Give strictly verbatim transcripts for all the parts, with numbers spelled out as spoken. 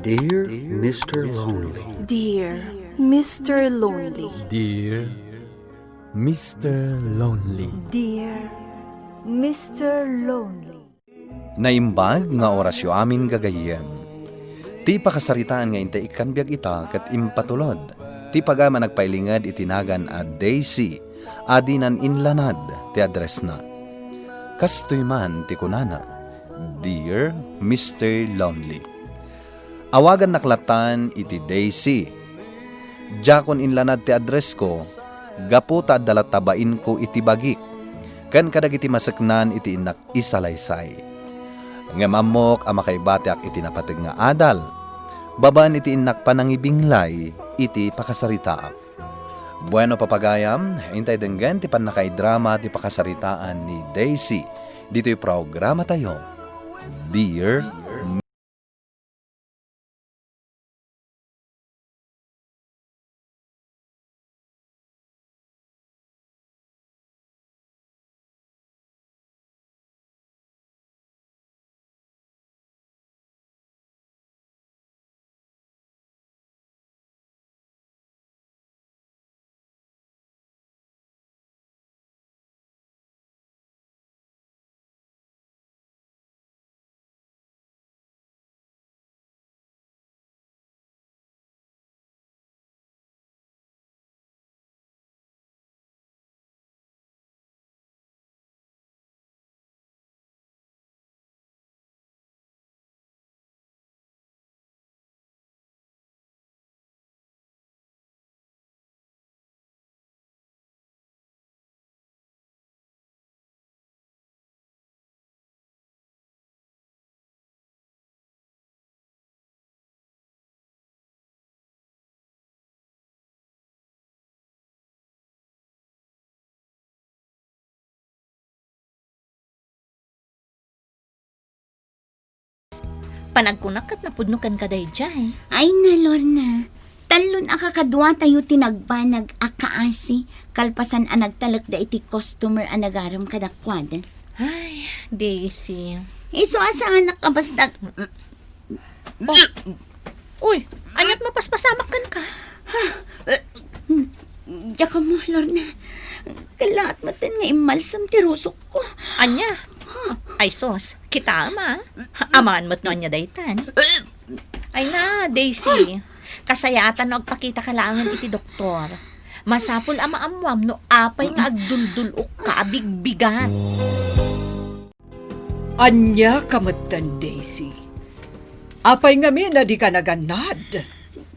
Dear Mister Lonely. Dear Mister Lonely. Dear Mister Lonely. Dear Mister Lonely. Naimbag nga orasyo amin, gagayyem. Ti pakasaritaan nga intay ikkan biag ita ket impatulod ti pagayam a nagpailinged iti nagan a Daisy a dinan inlanad ti addressna. Kastoy man ti kunana, "Dear Mister Lonely." Awagannak lattan iti Daisy. Diakon inlanad ti addressko gapu ta adda latta bainko iti bagik ken kadagiti maseknan iti innak isalaysay. Ngem ammok a makaibatiak iti napateg nga adal, babaen iti innak panangibinglay iti pakasaritaak. Bueno, papagayam, intay denggen ti pannakaidrama ti pakasaritaan ni Daisy ditoy programatayo, Dear Panagkunak ket napudno kenka daydiay. Ay na, Lorna. Tallon a kakaduatayo ti nagbanag a kaasi, kalpasan a nagtalekda iti customer a nagarem kadakuada. Ay, Daisy. Isu a saanak a basta. Oh. Uy, aniat mapaspasamak kenka? Diak ammo, Lorna. Kallaat metten nga immalsem ti rusokko. Ania? Ay sus, kitaem a. Amangan met no ania daytan. Ay na, Daisy. Kasayaatan no agpakitaka laengen iti doktor. Masapul a maammuam no apay nga agduldul-okka a bigbigat. Ania ka metten, Daisy? Apay ngamin a dika nagannad?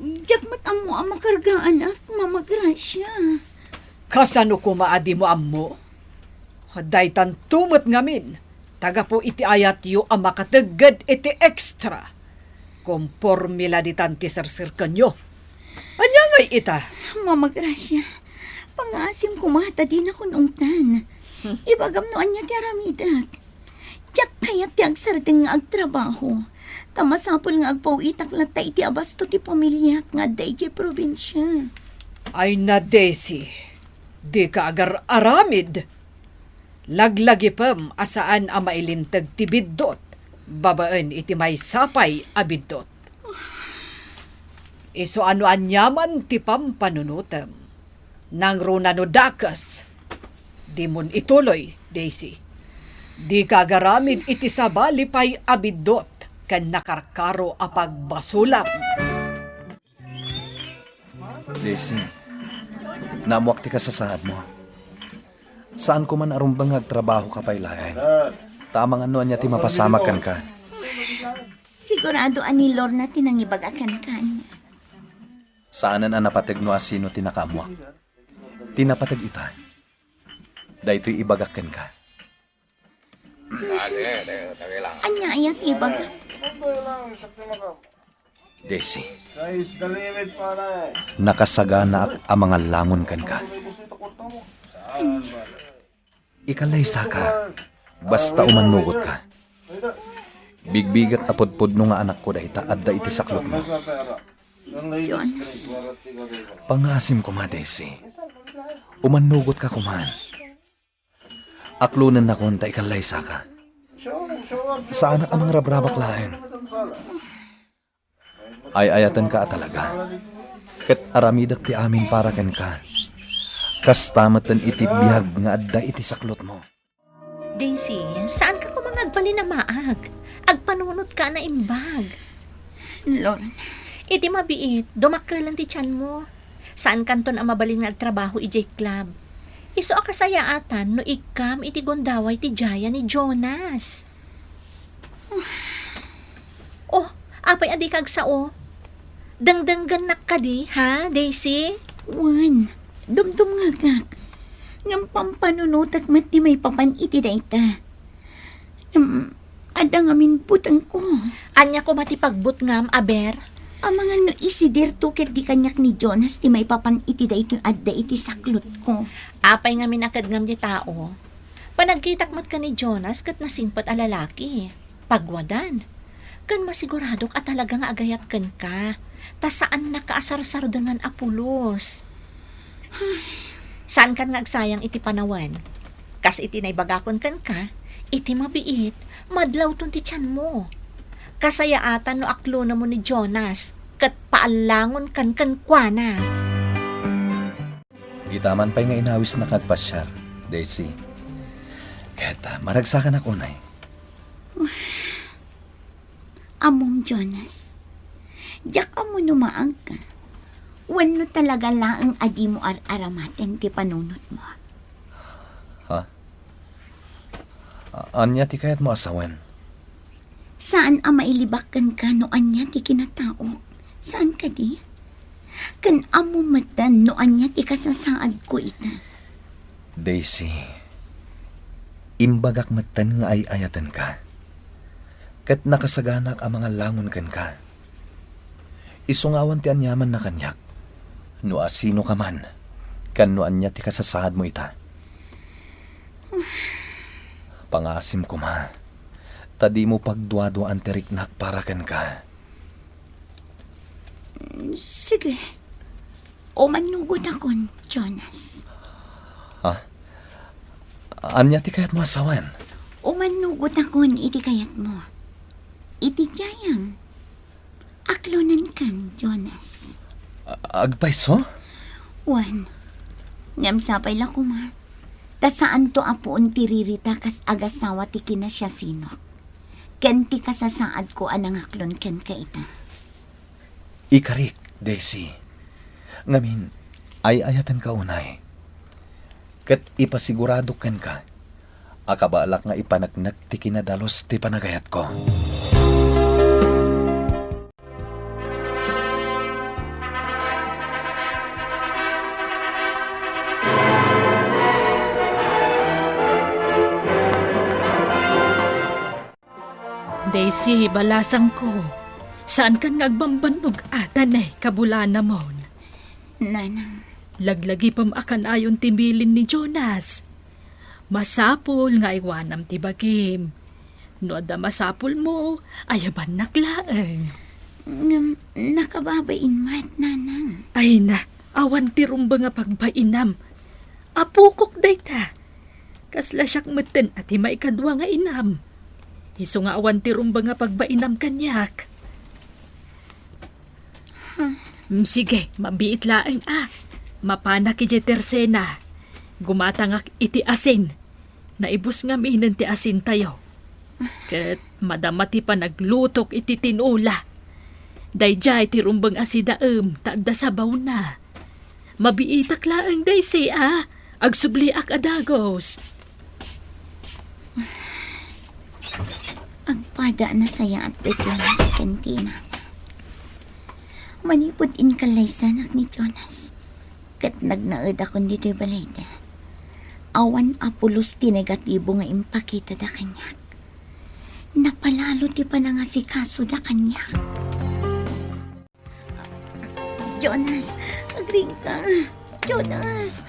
Diak met ammo a makargaanak, Mama Gracia. Kasano koma a dimo ammo? Daytanto met ngamin, ta gapu iti ayatyo a makategged iti extra. Komporme la ditan ti serserkenyo. Ania ngay ita? Mama Gracia, pangaasim koma ta dinakon ungtan. Ibagam no ania ti aramidek. Diak kayat ti agsardeng nga agtrabaho. Ta masapul nga agpawitak latta iti abasto ti pamiliak nga adda idiay probinsia. Ay na, Daisy, dika agar-aramid. Laglagipem a saan a mailinteg ti biddut babaen iti maysa pay a biddut. Isu a no aniaman ti pampanunotem, nangruna no dakes, dimon ituloy, Daisy. Dika agaramid iti sabali pay a biddut ken nakarkaro a pagbasolam. Daisy, naammoak ti kasasaadmo. Saanko man a rumbeng nga agtrabahoka pay laeng. Ta amangan no ania ti mapasamak kenka. Sigurado a ni Lorna ti nangibaga kenka. Saanen a napateg no asino ti nakaammoak. Ti napateg ita, daytoy ibagak kenka. Ania aya ti ibagam? Daisy, nakasaganaak a mangallangon kenka. Ikalaysaka, basta umannugotka. Bigbigak a pudpudno nga anakko dayta adda iti saklotmo. Jonas. Pangaasim koma, Daisy. Umannugotka koman. Aklonennakon ta ikallaysaka. Saanak a mangrabrabak laeng. Ay-ayatenka a talaga, ket aramidek ti amin para kenka. Kasta metten iti biag nga adda iti saklotmo. Daisy, saanka koma nga agbalin a maag? Agpanunotka a naimbag. Lorna. Iti mabiit, dumakkelen ti tianmo. Saankanton a mabalin nga agtrabaho idiay club. Isu a kasayaatan no ikkam iti gundaway ti Jaya ni Jonas. Oh, apay a dika agsao? Dengdenggennak kadi, ha, Daisy? Wen, dumdumngegak. Ngem pampanunotek met ti maipapan iti dayta. Ngem, adda ngamin butengko. Ania koma ti pagbutngam, aber? Amangan no isidirto ket di kaniak ni Jonas ti maipapan iti daytoy adda iti saklotko. Apay ngamin a kedngam ti tao? Panagkitak met ken ni Jonas ket nasingpet a lalaki. Pagwadan. Ken masiguradok a talaga nga agayat kenka, ta saannaka a sarsardengan a pulos. Saankan nga agsayang iti panawen. Kas iti naibagakon kenka, iti mabiit, madlawton ti tianmo. Kasayaatan no aklonamon ni Jonas, ket paallangonkan kenkuana. Ita man pay nga inawisnak nga agpasiar, Daisy. Ket, ah, maragsakanak unay. Ammom, Jonas, diak ammo no maagka wenno talaga laeng a dimo ar-aramaten ti panunotmo. Ha? A-, ania ti kayatmo a sawen? Saan a mailibak kenka no ania ti kinataok. Saan kadi? Ken ammom metten no ania ti kasasaadko ita. Daisy, imbagak metten nga ay-ayatenka. Ket nakasaganak a mangallangon kenka. Isu nga awan ti aniamanna kaniak, no asinoka man, ken no ania ti kasasaadmo ita. Pangaasim koma, ta dimo pagduaduaan ti riknak para kenka. Sige. Umannugotakon, Jonas. Ha? Ania ti kayatmo a sawen? Umannugotakon iti kayatmo. Iti jayam. Aklonenkan, Jonas. A-, agpayso? Wen, ngem sapay la koma, ta saanto a puon ti ririta kas agasawa ti kinasiasinok, ken ti kasasaadko a nangaklon kenka ita. Ikarik, Daisy. Ngamin, ay-ayatenka unay. Ket ipasiguradok kenka a kabaelak nga ipaneknek ti kinadalus ti panagayatko. Daisy, balasangko, saankan nga agbambannog a ta nay kabulanamon. Nanang. Laglagipem a kanayon ti bilin ni Jonas. Masapul nga aywanam ti bagim. No adda masapulmo, ayabannak laeng. Ngem, nakababain met, Nanang. Ay na, awan ti rumbeng a pagbainam. Apokok dayta. Kasla siak metten a ti maikadua nga inam. Isu nga awan ti rumbeng a pagbainam kaniak. Hmm, sige, mabiit laeng a. Mapanak idiay tersena. Gumatangak iti asin. Naibus ngaminen ti asintayo. Ket madama ti panaglutok iti tinola. Daydiay ti rumbeng a sidaem ta adda sabawna. Mabiitak laeng, Daisy, a. Agsubliak a dagus. Agpada a nasayaat ti Jonas ken ti inana. Manipud inkallaysanak ni Jonas, ket nagnaedakon ditoy balayda, awan a pulos ti negatibo nga impakitada kaniak. Napalalo ti panangasikasoda kaniak. Jonas, agriingka. Jonas.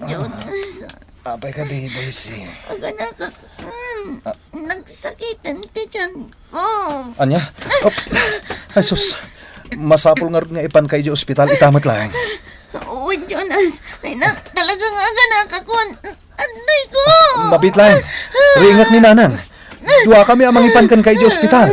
Jonas. Apay kadi, Daisy? Aganakak san. Ah. Nagsakiten ti tiyanko. Ania? Op. Ay, sus. Masapul ngarud nga ipanka idiay ospital, ita met laeng. Wen, Jonas. Ay na, talaga nga aganakakon. Aray ko! Mabiit laeng. Riingak ni Nanang. Duakami a mangipan kenka idiay ospital.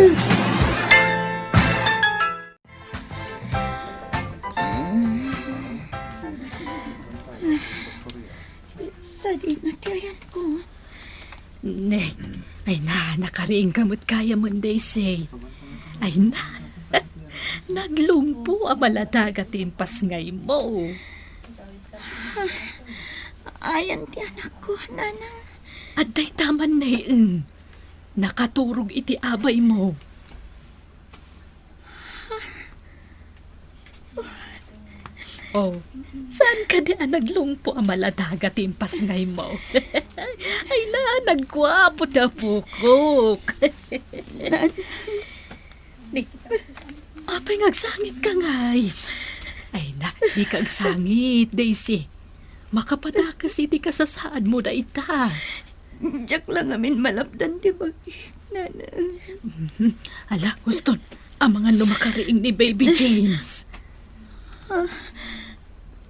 Dina ti ayanko. Ne, ay na, nakariingka met gayam, Daisy. Ay na, naglungpo a maladaga ti impasngaymo. Ayan ti anakko, Nanang. Adda ita man, Nay, em. Nakaturog iti abaymo. Oh, saan kadi a naglungpo a maladaga ti impasngaymo? Ay na, nagguapo ti apokok. Ni, apay nga agsangitka ngay? Ay na, dika agsangit, Daisy. Makapadakes iti kasasaadmo dayta. Diak la ngamin malapdan ti bagik, Nanang. Mhm. Ala, huston. Amangan no makariing ni Baby James. Ah,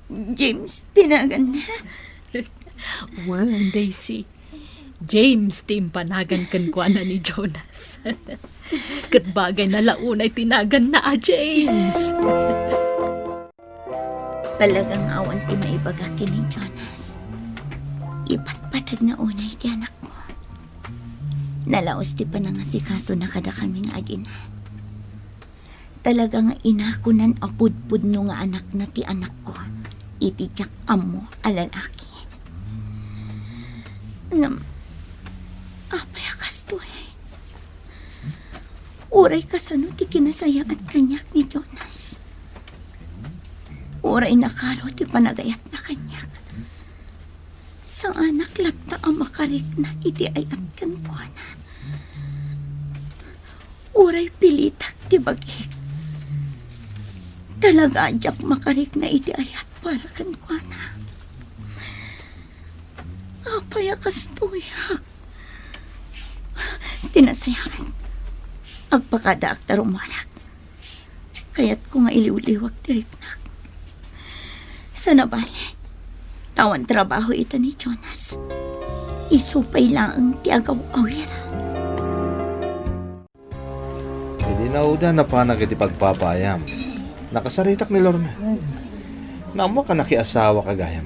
James ti naganna? Wen, Daisy. James ti impanagan kenkuana ni Jonas. Ket bagayna la unay ti naganna a James. Talaga nga awan ti maibaga ken ni Jonas. Ipatpategna unay ti anakko. Nalaus ti panangasikasona kadakami nga agina. Talaga nga inakonan a pudpudno nga anakna ti anakko iti diak ammo a lalaki. Ngem, apay a kastoy? Uray kasano ti kinasayaat kaniak ni Jonas? Uray nakaro ti panagayatna kaniak. Saanak latta a makarikna iti ayat kenkuana. Uray pilitak ti bagik. Talaga a diak makarikna iti ayat para kenkuana. Apay a kastoyak? Ti nasayaat, agpakadaak ta rumuarak. Kayatko nga iliwliwag ti riknak. Sana bale, ta awan trabaho ita ni Jonas. Isu pay laeng ti agaw-awir. Idi nauda, napanak iti pagpapaayam. Nakasaritak ni Lorna. Naammoak a nakiasawaka gayam.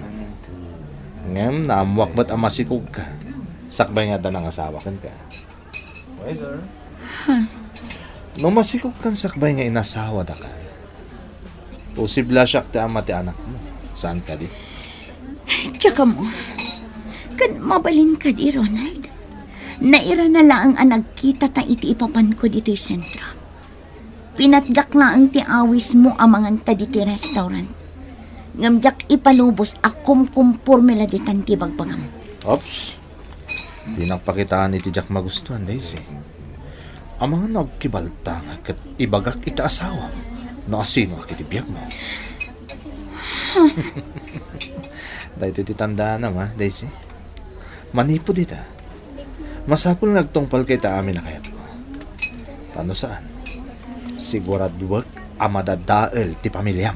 Ngem naammoak met a masikogka. Sakbay nga adda nangasawa kenka. Huh. No masikogkan sakbay nga inasawadaka, posible a siak ti ama ti anakmo. Saan kadi? Diak ammo. Ken mabalin kadi, Ronald? Nairana laeng a nagkitata iti ipapanko ditoy sentro. Pinatgak laeng ti awismo a manganta ditoy restaurant. Ngem diak ipalubos a kumkumporme la ditan ti bagbagam. Oops. Dinak pakitaan iti diak magustuan, Daisy. Amangan no agkibaltangak ket ibagak iti asawam no asinoak iti biagmo. Daytoy ti tandaanam, a, Daisy. Manipud ita, masapul nga agtungpalka ita amin a kayatko. Ta no saan, siguraduek a madadael ti pamiliam.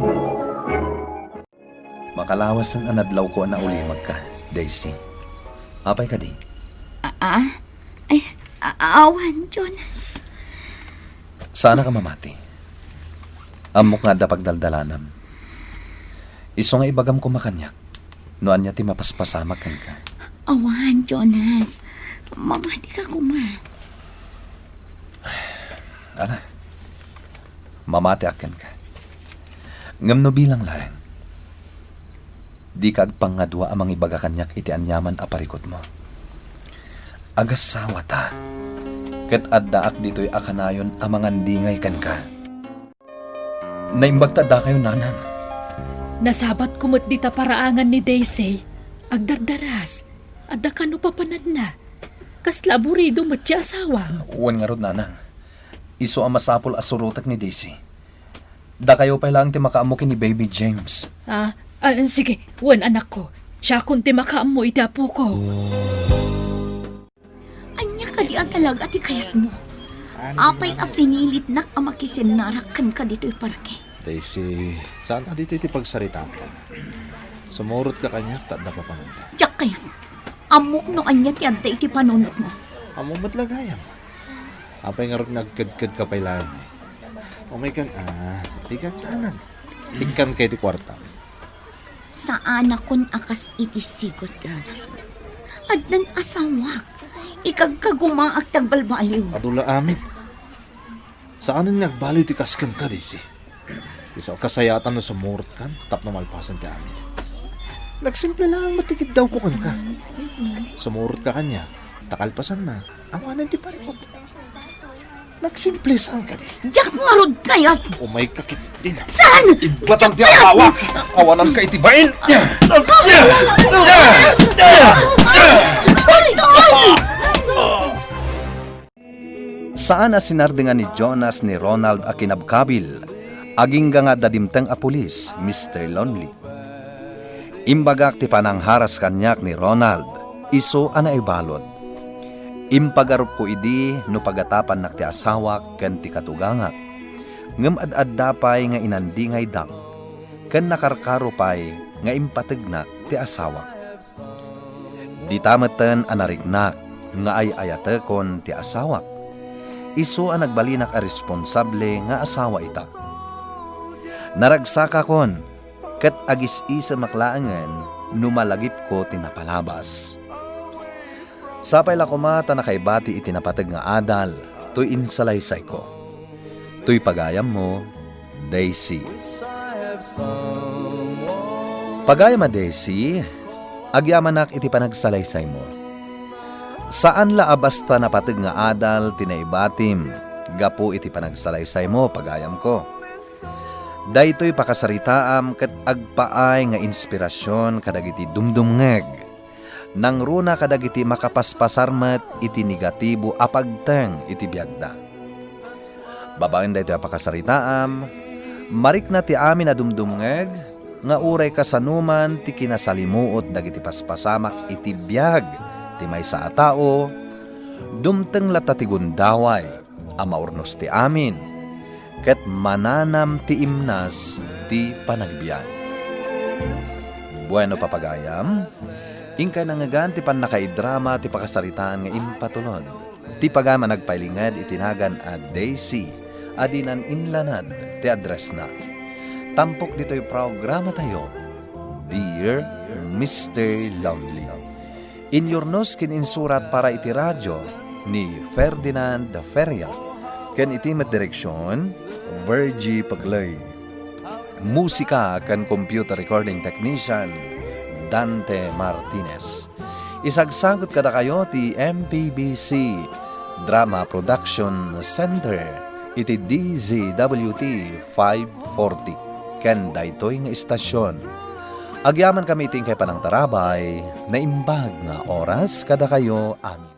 Makalawasen a nadlawko a naulimegka, Daisy. Apay kadi? A-, a? Ay, a-, awan, Jonas. Saanak a mamati. Ammok nga adda pagdaldalanam. Isu nga ibagam koma kaniak no ania ti mapaspasamak kenka. Awan, Jonas. Mamatika koma. Ala, mamatiak kenka. Ngem no bilang laeng, dika agpangngadua a mangibaga kaniak iti aniaman a parikutmo. Agasawata, ket addaak ditoy a kanayon a mangandingay kenka. Naimbag ta addakayo, nanang. Nasabatko met dita paraangan ni Daisy. Agdardaras. Adda kano papananna. Kasla aburido met ti asawam. Wen ngarud, nanang. Isu a masapul a surotek ni Daisy. Dakayo pay laeng ti makaammo ken ni Baby James. Ah, ah, sige. Wen, anakko. Siakon ti makaammo iti apoko. Ania kadi a talaga ti kayatmo? Apay a pinilitnak a makisinnarak kenka ditoy parke? Daisy, saan a ditoy ti pagsaritaanta. Sumurotka kaniak ta adda papananta. Diak kayat. Ammok no ania ti adda iti panunotmo. Ammom met la gayam. Apay ngarud nga agkedkedka pay laeng? Umaykan, ah, dika agtanag. Ikkanka iti kuartam. Saanakon a kas iti sigud, Ronald. Addan asawak. Ikagkagumaak ti agbalbaliw. Adu la amin. Saanen nga agbaliw ti kas kenka, Daisy. Isu a kasayaatan no sumurotkan tapno malpasen ti amin. Nagsimple laeng met ti kiddawko kenka. Excuse me. Sumurotka kaniak, ta kalpasanna, awanen ti parikut. Nagsimple saan kadi? Diak ngarud kayat! Umayka ketdin. Saan? Ibbatan ti asawak! Awananka iti bain! Baston! Saan a sinardengan ni Jonas ni Ronald a kinabkabil, agingga nga adda dimteng a pulis, Mister Lonely. Imbagak ti panangharas kaniak ni Ronald, isu a naibalud. Impagarupko idi no pagatapannak ti asawak ken ti katugangak. Ngem ad-adda pay nga inandingaydak, ken nakarkaro pay nga impategnak ti asawak. Dita metten a nariknak nga ay-ayatekon ti asawak. Isu a nagbalinak a responsable nga asawa ita. Naragsakakon, ket agis-isemak laengen no malagipko ti napalabas. Sapay la koma ta nakaibati iti napateg nga adal toy insalaysayko. Toy pagayammo, Daisy. Pagayam a Daisy, agyamanak iti panagsalaysaymo. Saan la a basta napateg nga adal ti naibatim gapu iti panagsalaysaymo, pagayamko. Daytoy pakasaritaam ket agpaay nga inspirasion kadagiti dumdumngeg. Nangruna kadagiti makapaspasar met iti negatibo a pagteng iti biagda. Babaen daytoy a pakasaritaam, marikna ti amin a dumdumngeg nga uray kasanoman ti kinasalimuot dagiti paspasamak iti biag ti maysa a tao, dumteng latta ti gundaway a maurnos ti amin, ket mananam ti imnas ti panagbiag. Bueno, papagayam, inkay nangngegan ti pannakaidrama ti pakasaritaan nga impatulod. Ti pagayam a nagpailinged iti nagan a Daisy a dinan inlanad ti addressna. Tampok ditoy programatayo, Dear Mister Lonely. Inyurnos ken insurat para iti radio ni Ferdinand Feria, ken iti met direksion, Virgie Paglay. Musika ken computer recording technician, Dante Martinez. Isagsagut kadakayo ti M P B C Drama Production Center iti D Z W T five forty ken daytoy nga istasyon. Agyamankami iti inkay panangtarabay, naimbag nga oras kadakayo amin.